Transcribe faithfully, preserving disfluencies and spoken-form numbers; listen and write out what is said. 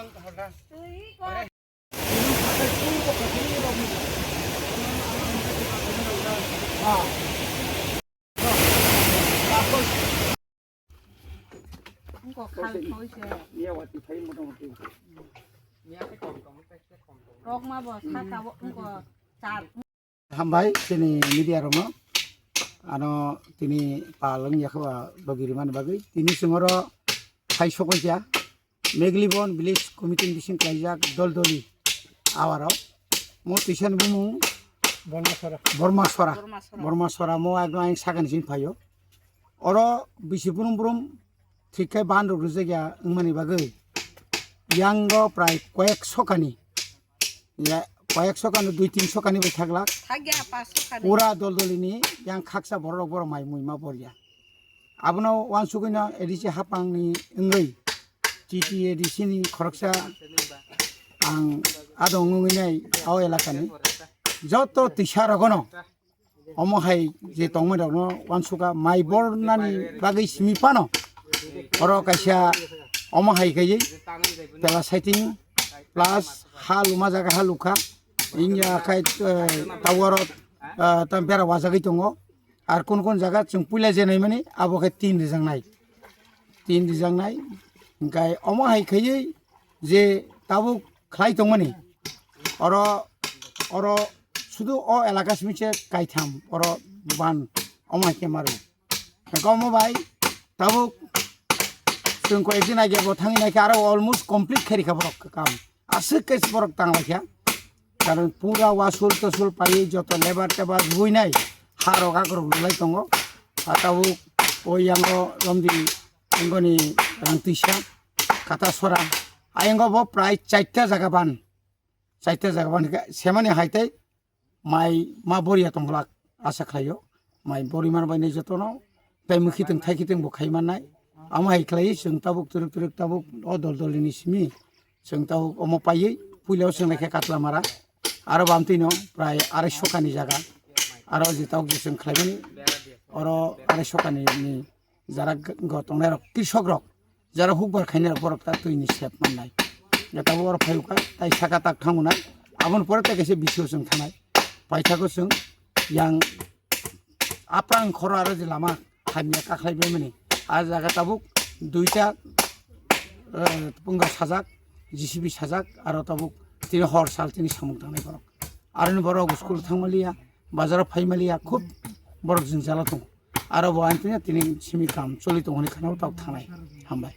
Wngkha khal thoi se. Rok ma bo saka o wngkha char. Hambai chini media rokno, ano tini pal wngya khe ba logi rimani bagwi. Tini chwng oro hai sokoi kha. Meglibon village committee ni bising klaijak dol doli awaro. Mo twisani bumung Bormasora. Bormasora. Bormasora. Bormasora mo ekdom ayang sakani sini phaio. Oro bisi brum brum thik khe ban rok rijak ya wngmani bagwi. Yango prai koyek sokani. Ya, koyek sokani, dui tin sokani bai thaglak. Thagya pas sokani. Pura dol dolini yang khaksa borok borok mai mui ma borya. Abono wansugwino A D C hapangni wngwi T T A D C ni khoroksa ang adong wngwi nai o elakani joto tisa rogono omo hai je tongmani rokno wansukha mai bornani bagwi simi phano oro kaisa omo hai khaiwi pela saiting plus ha luma jaga ha lukha wngya khai tower tam bera wajagwi tongo. Ar kun kun jaga chwng puila je naimani abo khe tin rijaknai, tin rijaknai. Hingkai omo hai khaiwi je tabuk khlai tongmani oro, oro sudu o elaka simi se kaitham oro ban omo hai khe maru. Hingke omo bai tabuk chwng koi ekdin age bo thangwi naikhe aro almost complete khairikha borok kam. Aswk khe borok tanglaikha. Karon pura wasul tosul paiwi joto lebar tebar buinai ha rok akrok rwlai tongo. Tabuk o yango romdi wngoni rang twisa kata sora. Ayang bo prai chaita jaga ban. Chaita jaga ban hwnkhe semani hai tei mai ma boriya tongglak asa khlaio. Mai bori man bai nai jotono tei mwkhitwng thaikitwng bo khai mannai. Amo hai khlaiwi chwng tabuk twrwk twrwk tabuk o dol dolini simi chwng tabuk omo paiwi puila o chwng naikhe Katlamara. Aro bamtwino prai arai sokani jaga. Aro je tabuk je chwng khlaimani oro arai sokani ni jara go tongnai rok, krisok rok, jara hukbar khainai rok, borok ta twi ni sep mannai. Jeta bo oro phai ukha, tai saka tak thang unai. Aboni pore tai kaisa bisio chwng thanai. Paithakgo chwng yang aprang khoro aro je lama hamya kakhwlai bai mani. A jaga tabuk duita, eh, punga sajak, J C B sajak, aro tabuk tini hor sal tini samung tangnai borok. Aroni borok school thangmaliya, bazaro phaimaliya, khub borok jwngjalo tongo. Aro bo ang tini, tini simi kam choli tongoni khana tabuk thanai. Hambai.